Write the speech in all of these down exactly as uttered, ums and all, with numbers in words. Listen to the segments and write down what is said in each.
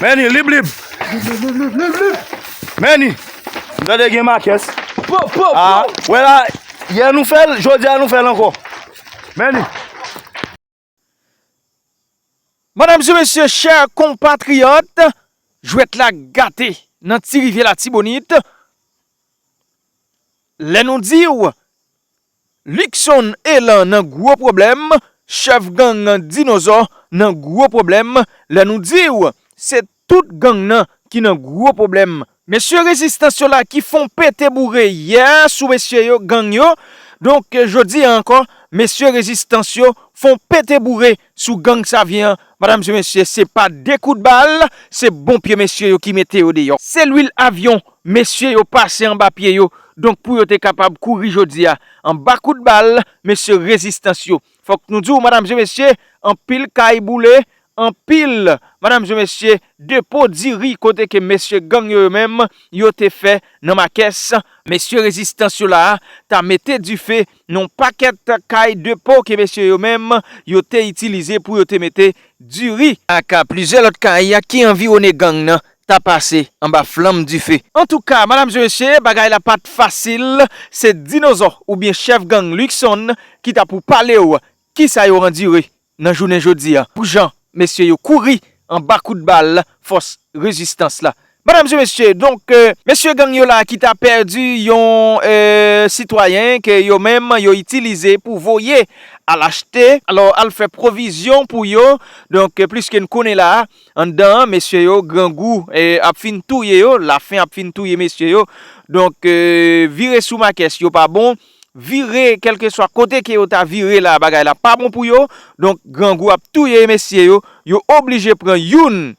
Meni, lib, lib. Meni. M tande gen makès. Po, po, ah, po. Wè la, yè nou fè l, jodi a nou fè l ankò. Meni. Madamzye, mesye, chè konpatriyòt, jwèt la gate nan Ti Rivyè Latibonit. Lè nou di w, Luckson Elan nan gwo pwoblèm, chèf gang Dinozò nan gwo pwoblèm, lè nou di w, se tout gang nan ki nan gwo pwoblèm. Mesye rezistans yo la ki fon pete boure yè sou mesye yo, gang yo. Donk, jodi a ankò, mesye rezistans yo fon pete boure sou gang Savyen an. Madamzye, mesye, se pa de kout bal, se bon pye mesye yo ki mete yo deyò. Se lwil avyon mesye yo pase anba pye yo. Donk, pou yo te kapab kouri jodi a, anba kout bal, mesye rezistans yo. Fòk nou di w, madamzye, mesye, anpil kay boule, anpil, madamzye, mesye, depo diri kote ke mesye gang yo, yo menm, yo te fè nan Makès. Mesye rezistans yo la a ta mete dife nan yon pakèt kay depo ke mesye yo menm, yo te itilize pou yo te mete diri ak plizyè lòt kay ki anviwone gang nan ta pase anba flanm dife. Antouka, madamzye, mesye, bagay la pa t fasil. Se Dinozò oubyen chèf gang Luckson ki ta pou pale w kisa yo andire nan jounen jodi a. Pou jan mesye yo kouri anba kout bal fòs rezistans la. Madamzye, mesye, donk, eh, mesye gang yo la ki ta pèdi yon, eh, sitwayen ke yo menm yo itilize pou voye al achte, alò, al fè pwovizyon pou yo. Donk, eh, pliske n konnen la, anndan an, mesye yo, grangou, eh, ap fin touye yo, lafen ap fin touye mesye yo. Donk, eh, vire sou Makès yo pa bon, vire, kèlkeswa kote ke yo ta vire la, bagay la pa bon pou yo. Donk, grangou ap touye mesye yo, yo oblije pran youn,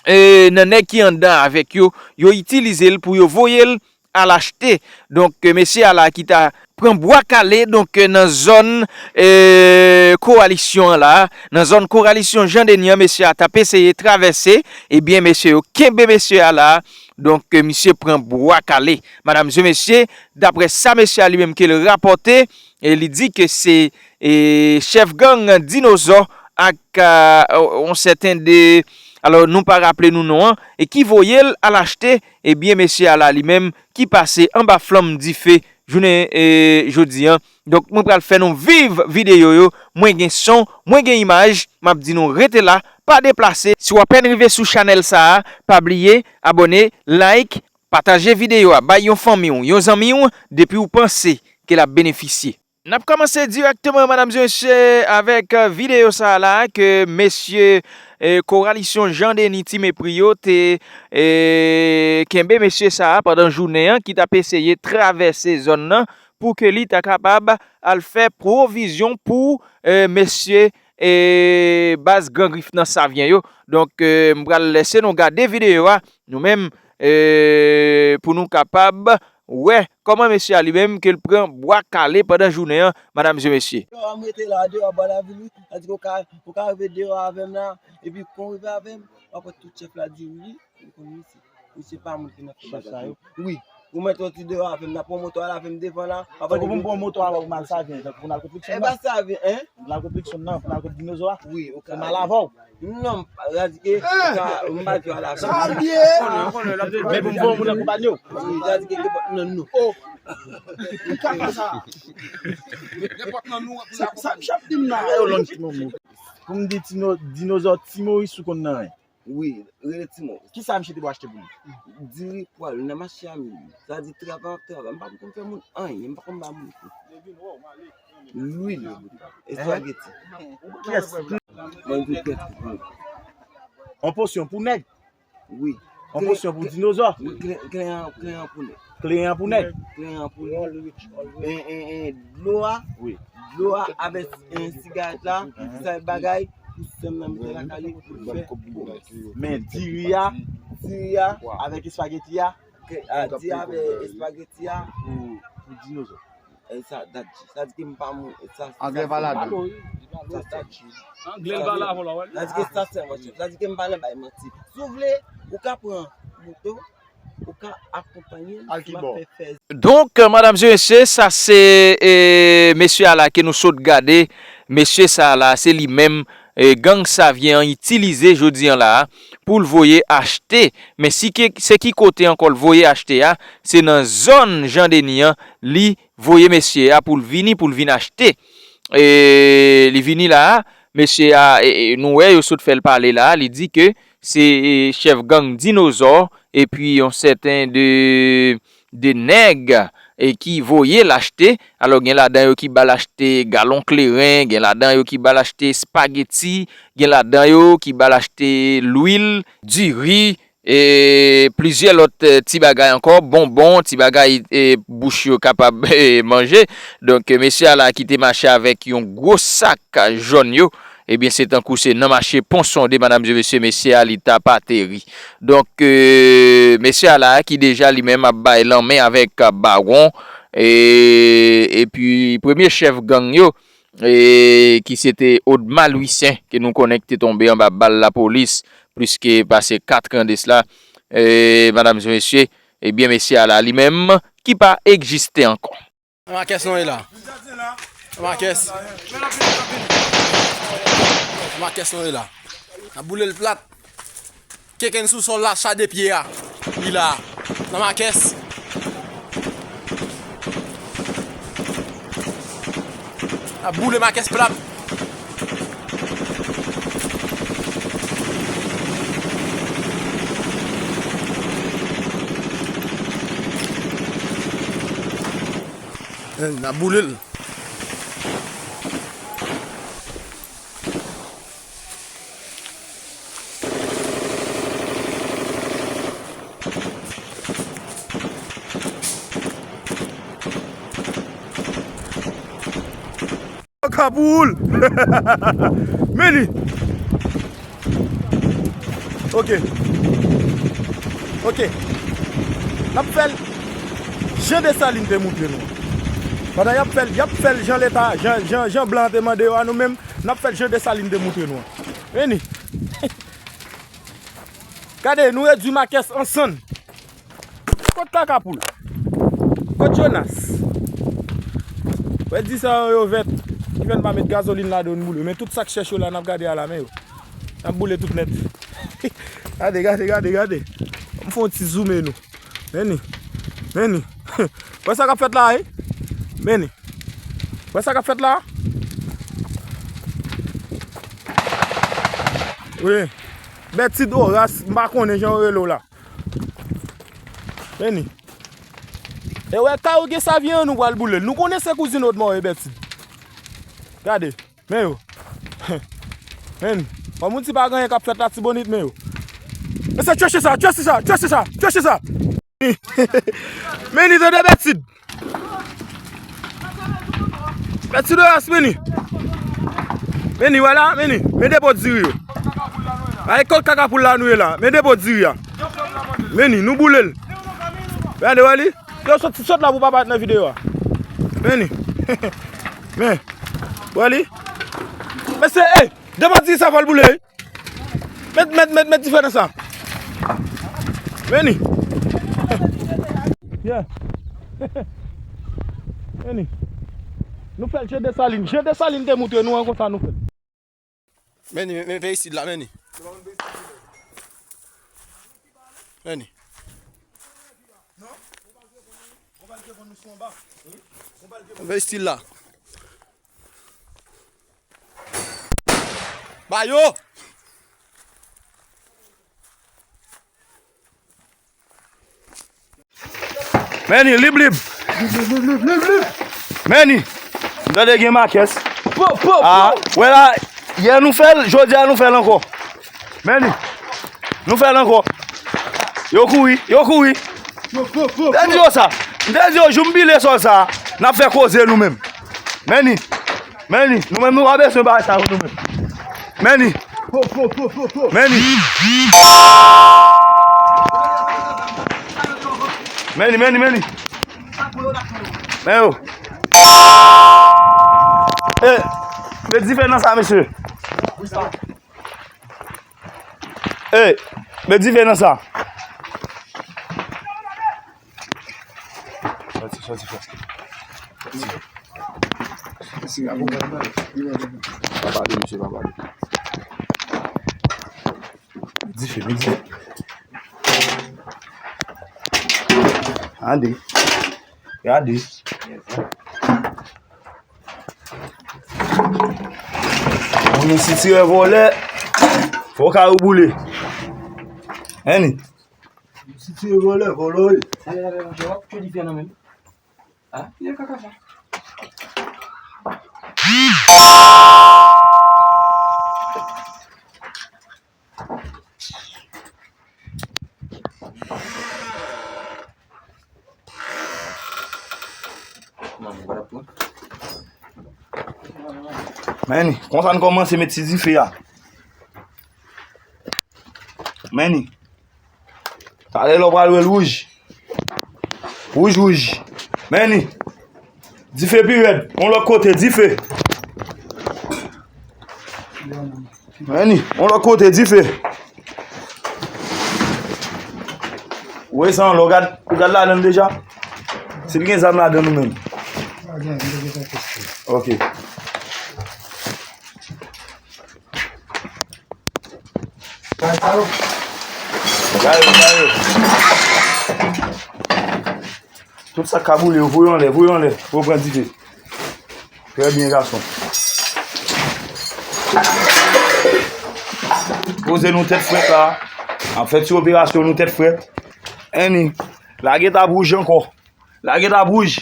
eh, nan nèg ki anndan avèk yo, yo itilize l pou yo voye l al achte. Donk, eh, mesye a la ki ta pran Bwa Kale, donk, eh, nan zòn, eh, Kowalisyon an la, nan zòn Kowalisyon Jan Deni an, mesye a t ap eseye travèse, ebyen, mesye yo kenbe mesye a la, donk, eh, misye pran Bwa Kale. Madamzye, mesye, daprè sa mesye a li menm ke l rapòte, e li di ke se, e, chèf gang Dinozò ak, a, yon sèten de, alò, nou pa raple nou non an, e ki voye l al achte, ebyen, mesye a la li menm ki pase anba flanm dife jounen, e, jodi an. Donk, mwen pral fè nou viv videyo yo, mwen gen son, mwen gen imaj, m ap di nou rete la, pa deplase. Si w apèn rive sou chanèl sa a, pa bliye abòne, like, pataje videyo a, bay yon fanmi w, yon zanmi w, depi w panse ke l ap benefisye. N ap kòmanse dirèkteman, madamzye, mesye, avèk, eh, videyo sa a la, ke mesye, eh, Kowalisyon Jan Deni Ti Mepri yo te, eh, kenbe mesye sa a pandan jounen an, ki t ap eseye travèse zòn nan, pou ke li ta kapab al fè pwovizyon pou, eh, mesye, eh, baz Gran Grif nan Savyen yo. Donk, eh, m pral lèse nou gade videyo a, nou menm, eh, pou nou kapab wè kòman mesye a li menm ke l pran Bwa Kale pandan jounen an, madamzye, mesye. Deyò a, m rete la, deyò a, bò lavil, wi. Sa di ke w ka, ou ka rive deyò avè m la, epi kon w rive avè m, w ap wè tout chèf la di wi, wi, ou konn misye. Misye pa moun ki nan fè bagay sa yo. Wi. Ou mèt soti deyò avè m, n ap pran moto a la avè m devan la. Tankou pou m pran moto a ba ou, m al Savyen, tankou pou n al Konpliksyon nan. E pa Savyen, en? Pou n al Konpliksyon nan, pou n al kot Dinozò a. Wi, ou ka. Se m al avè w. Non, radike, ou ka, m pa di w al avè m. Sa l ye? Men pou m voye moun akonpanye w. Wi, radike, ke pa, non, non. Oh. Ki kaka sa? Nenpòt nan nou, pou n akonpanye. Sa, sa m ap di m nan. Ayo, long ti momo. Pou m di Tino-, Dinozò, Ti Moris ou konn nan anyen. Wi, rele Ti Moris. Kisa misye te pou achte pou li? Diri, pwal, nan mache a mil. Sa di travay, ap travay. M pa konn fè moun anyen, m pa konn ba moun kou. Lwil, espageti. Kiyès? Mwen di kèt pou. On posyon pou nèg? Wi. On posyon pou dinozò? Wi, kle, kle an, kle an pou nèg. Kle an pou nèg? Kle an pou nèg. En, en, en, dlo a. Wi. Dlo a avèk, en, sigarèt la, sa bagay, pou sèm nan mete lakay li, pou l fè. Men diri a, diri a, avèk espageti a. Ke, a, diri avèk espageti a. Pou, pou dinozò. E sa, dat di, sa di ke m pa moun, e sa, anglè pa ladan. Sa, dat di. Anglè pa la, vòlò, wè. Sa di ke sa, se mwen, sa di ke m pa nan bay manti. Si w vle, ou ka pran moto, ou ka akonpanye m, si m ap fè fè. Donk, madamzye, mesye, sa se, e, mesye a la ke nou sot gade. Mesye sa a la, se li menm, e, gang Savyen an itilize jodi an la a pou l voye achte. Men si ke, se ki kote ankò l voye achte a, se nan zòn Jan Deni an li voye mesye a pou l vini, pou l vin achte. E, li vini la a, mesye a, e, e, nou wè yo sot fè l pale la a, li di ke se, e, chèf gang Dinozò epi yon sèten de, de nèg, e, ki voye l achte. Alò, gen ladan yo ki ba l achte galon kleren, gen ladan yo ki ba l achte espageti, gen ladan yo ki ba l achte lwil, diri, e plizyè lòt, e, ti bagay ankò, bonbon, ti bagay, e, bouch yo kapab, e, manje. Donk, e, mesye a la ki te mache avèk yon gwo sak jòn yo, ebyen, se tankou se nan mache Pon Sonde, madam e mesye, mesye a li t ap ateri. Donk, e, mesye a la ki deja li menm ap bay lanmen avèk, e, Bawon, e, epi premye chèf gang yo, e, ki se te Odma Louissaint, ke nou konnen ki te tonbe anba bal lapolis plis ke pase kat an de sila, e, madam e mesye, ebyen, mesye a la li menm ki pa egziste ankò. Nan makès nou ye la. Nan makès. Nan makès nou ye la. N ap boule l plat. Keken sou sòl la, cha de pye a. Li la. Nan makès. N ap boule makès plat. N ap boule l. Kapoul! Men li! Ok. Ok. N ap fè l jan Desalin te moutre nou an. Pandan y ap fè l, y ap fè l jan leta, jan, jan, jan blan an te mande yo a, nou menm, n ap fè l jan Desalin te moutre nou an. Men li. Gade, nou redui makès an sann. Kot Kakapoul? Kot Jonas? Wè di sa yo, yo vèt. Ki fè n pa met gazolin ladan, n boule. Men tout sak chèch yo la, n ap gade a la men yo. N ap boule tout nèt. Gade, gade, gade, gade. M fè yon ti zoume nou. Men li. Men li. Wè sa k ap fèt la, wi. Men li. Wè sa k ap fèt la? Wi. Bètid Oras, m pa konnen jan yo rele w la. Men li. E wè, kay ou gen Savyen an, nou pral boule l. Nou konnen se kouzin Odma w ye, Bètid. Gade, men yo. Men, kòm ou di pa gen anyen k ap fèt Latibonit, men yo. Men se tchèche sa, tchèche sa, tchèche sa, tchèche sa. Men li tande Bètid. Bètid Oras, men li. Men li, wè la, men li. Men depo diri yo. Ay, kot Kakapoul la nou ye la. Men depo diri a. Men li, nou boule l. Gade, wè li. Yo sot, sot la pou pa parèt nan videyo a. Men li. Men. Wè li. Men se, ey, depo diri sa fò l boule, wi. Met, met, met, met dife nan sa. Men li. Yeah. Men li. Nou fè l jan Desalin. Jan Desalin te moutre nou an, konsa nou fè l. Men li, men, men, men isit la, men li. Men li. Men isit la. Ba yo! Men li, lib, lib. Men li. M tande gen makès. Po, po, po. Ah, wè la, yè nou fè l, jodi a nou fè l ankò. Men li. Nou fè l ankò. Yo kouri, yo kouri. M te di yo sa. M te di yo, jou m pile sòl sa, n ap fè koze nou menm. Men li. Men li. Nou menm nou pa bezwen bagay sa yo nou menm. Men li. Men li. Men li, men li, men li. Men yo. Eh, met dife nan sa, mesye. Ey, met dife nan sa. Sòti, sòti, sòti. Pa pale, mesye, pa pale. Dife, met dife. Gade. Gade. Moun sitirè vòlè. Fò kay ou boule. Annie. Sitirè vòlè, vòlè wi. Ah, il y a kaka sa. Men, konsa n kòmanse met ti dife a. Men, talè lè w pral wè l wouj. Wouj, wouj. Men, dife pi rèd. Yon lòt kote, dife. Men, yon lòt kote, dife. Ou wè sa, lè w gad, ou gad ladan l deja? Si l gen zam ladan ou menm. Ok. Gade, gade. Tout sa k ka boule yo, voye anlè, voye anlè, pou yo pran dife. Trè byen, gason. Poze nou tèt frèt la. N ap fè ti operasyon nou tèt frèt. Annie, lage tap wouj ankò. Lage tap wouj.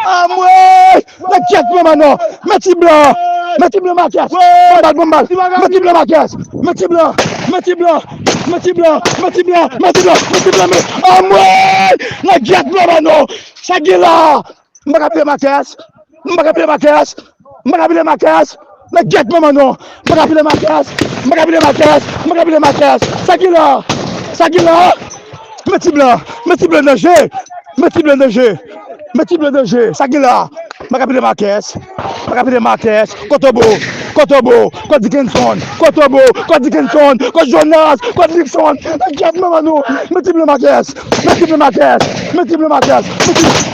Anmwey! Nèg kèt pran manon! Men ti blan! Men ti blan Makès! Bon bal, bon bal! Men ti blan Makès! Men ti blan! Men ti blan! Men ti blan! Men ti blan! Men ti blan! Men ti blan! Men... Anmwey! Nèg kèt pran manon! Sa gen la! M pa ka pile Makès! M pa ka pile Makès! M pa ka pile Makès! Nèg kèt pran manon! M pa ka pile Makès! M pa ka pile Makès! M pa ka pile Makès! Sa gen la! Sa gen la! Men ti blan! Men ti blan danje! Men ti blan danje! Men ti blan danje! Sa gen la! M pa ka pile Makès! M pa ka pile Makès! Kotobo! Kotobo! Kot Dickenson! Kotobo! Kot Dickenson! Kot Jonas! Kot Nixon! Nèg kèt pran manon! Men ti blan Makès! Men ti blan Makès! Men ti blan Makès!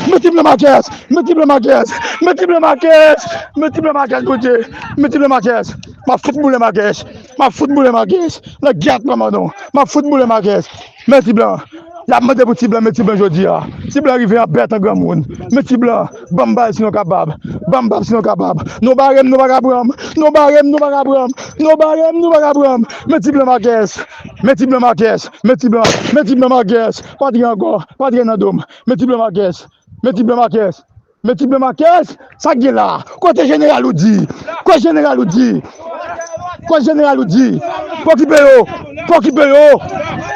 Men ti blan Makès! Men ti blan Makès! Men ti blan Makès! Men ti blan Makès, Bondye! Men ti blan Makès! M ap fout boule Makès! M ap fout boule Makès! Nèg kèt pran manon! M ap fout boule Makès! Men ti blan! Y ap mande pou ti blan, men ti blan jodi a. Ti blan rive an bèt an granmoun. Men ti blan, ban m bal si nou kapab. Ban m bal si nou kapab. Nou bare m, nou pa ka pran m. Nou bare m, nou pa ka pran m. Nou bare m, nou pa ka pran m. Men ti blan Makès. Men ti blan Makès. Men ti blan, men ti blan Makès. Pa antre ankò. Pa antre nan do m. Men ti blan Makès. Men ti blan Makès. Men ti blan Makès, sa k gen la? Kote jeneral ou di? Kote jeneral ou di? Kote jeneral ou di? Pa okipe yo! Pa okipe yo!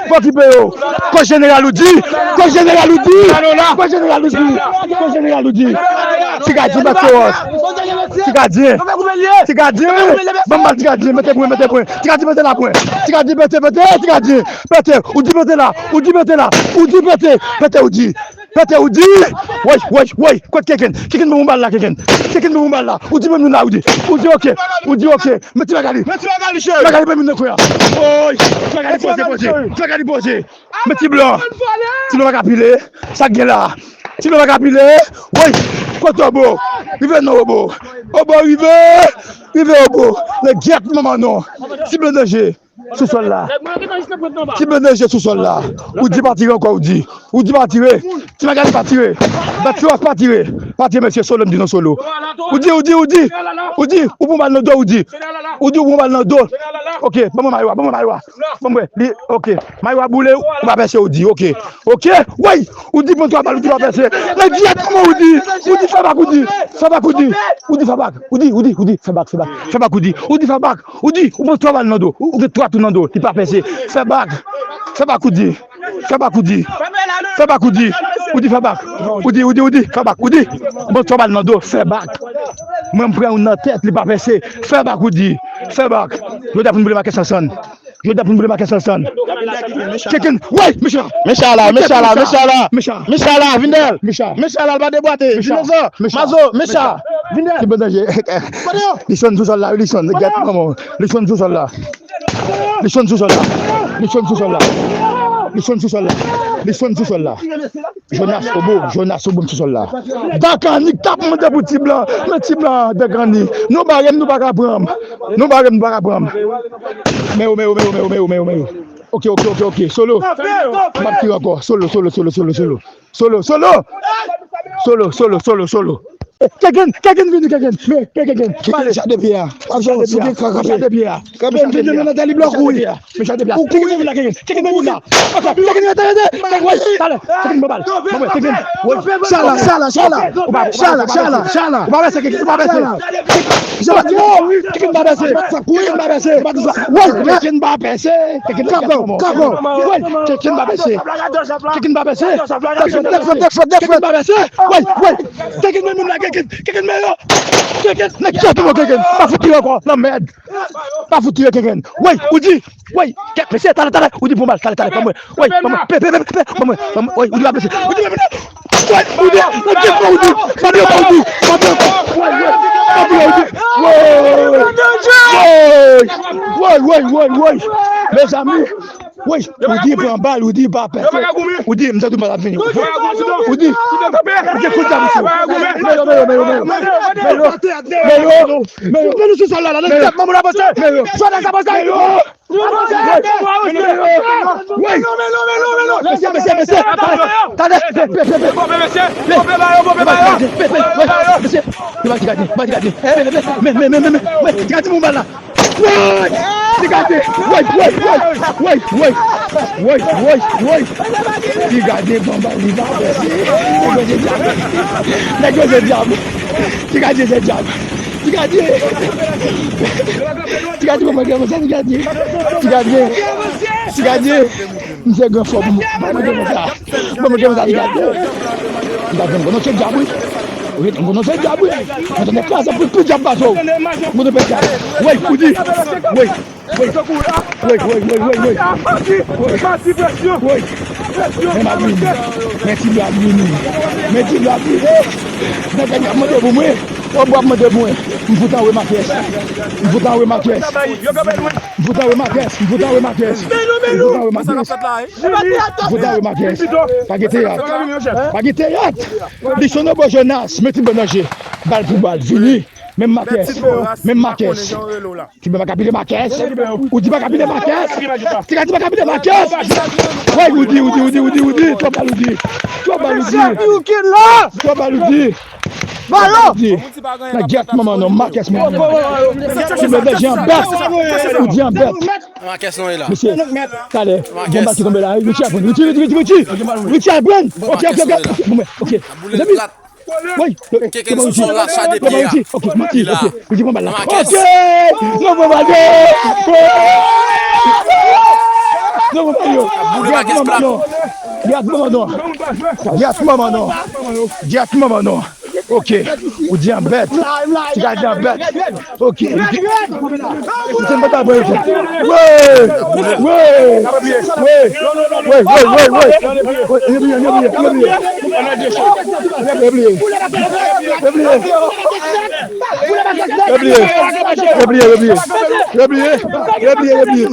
Pa okipe yo! Kote jeneral ou di? Kote jeneral ou di? Kote jeneral ou di? Kote jeneral ou di? Ti gadyen bat fewòs. Ti gadyen. Ti gadyen. Ban m bal ti gadyen. Mete pwen, mete pwen. Ti gadyen pete la pwen. Ti gadyen pete, pete, ti gadyen. Pete. Ou di pete la. Ou di pete la. Ou di pete. Pete ou di. Pete ou di. Woy, woy, woy. Kot Keken? Keken ban m bal la, Keken. Keken ban m bal la. Ou di ban m la, ou di. Ou di oke. Ou di oke. Men ti Magali. Men ti Magali, cheri. Magali ban m nan kwen an. Woy. Ti Magali poze, poze. Ti Magali poze. Men ti blan. Ti blan pa ka pile. Sa k gen la? Ti blan pa ka pile. Woy. Kot Obo? Rive nan Obo. Obo rive. Rive Obo. Nèg kèt manman non. Ti blan danje. Sou sòl la. Ti blan danje sou sòl la. Ou di pa tire ankò, ou di. Ou di pa tire. Ti Magali pa tire. Bat fewòs pa tire. Pa tire mesye, solo m di non solo. Ou di, ou di, ou di. Ou di, ou pran bal nan do, ou di. Ou di, ou pran bal nan do. Oke, ban mwen mayo a, ban mwen mayo a. Ban mwen, li, oke. Mayo a boule, ou pa pèse, ou di, oke. Oke, woy. Ou di pran twa bal, ou di pa pèse. Nèg kèt manman, ou di. Ou di fè bak, ou di. Fè bak, ou di. Ou di fè bak. Ou di, ou di, ou di fè bak, fè bak. Fè bak, ou di. Ou di fè bak. Ou di, ou pran twa bal nan do. Ou, ou gen twa tou nan do. Li pa pèse. Fè bak. Fè bak, ou di. Fè bak, ou di. Fè bak, ou di. Ou di fè bak. Ou di, ou di, ou di. Fè bak, ou di. Ou pran twa bal nan do. Fè bak. Mwen, m pran youn nan tèt, li pa pèse. Fè bak, ou di. Fè bak. Jodi a pou n boule makèt ansanm. Jodi a pou n boule makèt ansanm. Keken, woy, mecha. Mecha la, mecha la, mecha la. Mecha. Mecha la, Vindèl. Mecha. Mecha la, l pa debwate. Mecha. Dinozò. Mecha. Mazo, mecha. Vindèl. Ti blan danje. Kote yo? Li sonn sou sòl la, li sonn. Gèt manman. Li sonn sou sòl la. Li sonn sou sòl la. Li sonn sou sòl la. Li sonn sou sòl la. Li sonn sou sòl la. Jonas Obo, Jonas Obo m sou sòl la. Dakani k t ap mande pou ti blan. Men ti blan Dakani. Nou bare m, nou pa ka pran m. Nou bare m, nou pa ka pran m. Men yo, men yo, men yo, men yo, men yo, men yo, men yo. Ok, ok, ok, ok. Solo. M ap tire ankò. Solo, solo, solo, solo, solo. Solo, solo. Solo, solo, solo, solo. Keken, Keken vini, Keken. Men, men Keken. Keken, chak de pye a. Ap jwenn sou Keken, krape. Chak de pye a. Krape, m vin nan tèt li, blan kouri. Men chak de pye a. Ou kouri. Keken vin la, Keken. Keken vin la. Keken vin la, Keken vin la. Talè. Keken ban bal. Ban mwen, Keken. Chala, chala, chala. Chala, chala, chala. Ou pa bese, Keken, ou pa bese. Keken pa bese. Keken pa bese. Keken pa bese. Keken pa bese. Keken pa bese. Keken pa bese. Keken pa bese. Woy, woy. Keken menm menm la, Keken. Keken men yo. Keken, nèg ki ap pran Keken. Pa fout tire ankò. Lanmèd. Pa fout tire Keken. Woy, ou di. Woy, kèt mesye, talè, talè. Ou di bon bal, talè, talè, pa mwen. Woy, pa mwen. Pe, pe, pe, pe, pa mwen. Pa mwen. Woy, ou di pa blese. Ou di pa blese. Woy, ou di. Ou di pa ou di. Pa di pa ou di. Pa di pa ou di. Woy, woy. Pa di pa ou di. Woy. Woy, woy, woy, woy. Mezanmi. Woy, ou di pran bal, ou di pa pè. Ou di, m santi bal ap vini. Ou di, ou di kout zam sou. Men yo, men yo, men yo, men yo. Men yo, men yo, men yo. Men yo. Men nou sou sòl la, la, nan tèt manman la panse. Men yo. Sòl la sa panse. Men yo. Woy. Mesye, mesye, mesye. Talè, talè. Pe, pe, pe, pe. Pe, pe, pe, pe, pe. Mesye. Pe, pe, pe, pe. Men, men, men, men, men. Woy, ti gade moun bal la. Woy! Ti gade! Woy, woy, woy! Woy, woy! Woy, woy, woy! Ti gade, bon, bon, li pa pè. Nèg yo se dyab. Nèg yo se dyab. Ti gade se dyab. Ti gade. Ti gade, bon, bon, bon, ti gade. Ti gade. Ti gade. Misye gen fòm. Ban mwen gen sa. Ban mwen gen sa, li gade. Li gade, m konnen se dyab, wi. Wi, m konnen se dyab, wi. Mwen te kraze pou, pou dyab bato. Mwen te pè dyab. Wi, ou di. Wi. Wi. Wi, wi, wi, wi, wi. Wi. Wi. Men Madrid. Men ti Madrid. Men ti Madrid. Nèg la ap mande pou mwen. Ou ap mande pou mwen. M fout anwe Makès. M fout anwe Makès. M fout anwe Makès. M fout anwe Makès. M fout anwe Makès. M fout anwe Makès. Pa gen teyat. Pa gen teyat. Li sonn obo Jonas. Mete bò nan je. Bal pou bal. Vini. Menm Makès. Menm Makès. Ti blan pa ka pile Makès. Ou di pa ka pile Makès. Ti ka di pa ka pile Makès. Woy, ou di, ou di, ou di, ou di, ou di. Twòp bal ou di. Twòp bal ou di. Twòp bal ou di. Balo! Di. Nan gyèt manman non, Makès manman non. Ti blan bèje an bèt. Ou di an bèt. Makès non e la. Mesye, talè. Gen bal ki tonbe la. Richie ap pran. Richie, Richie, Richie, Richie. Richie ap pran. Ok, ok, ok. Bon, ok. Depi. Wi. Keke sou son racha de pye a. Ok, manti, ok. Richie pran bal la. Ok. Non, pran bal. Non, pran bal yo. Boule Makès plat. Gyèt manman non. Gyèt manman non. Gyèt manman non. Ok. Ou di an bèt. Ti ka di an bèt. Ok. Ou se m pa ta voye fè. Wey! Wey! Wey! Wey! Wey! Wey! Wey! Repliye, repliye, repliye. Repliye. Repliye. Repliye, repliye. Repliye, repliye.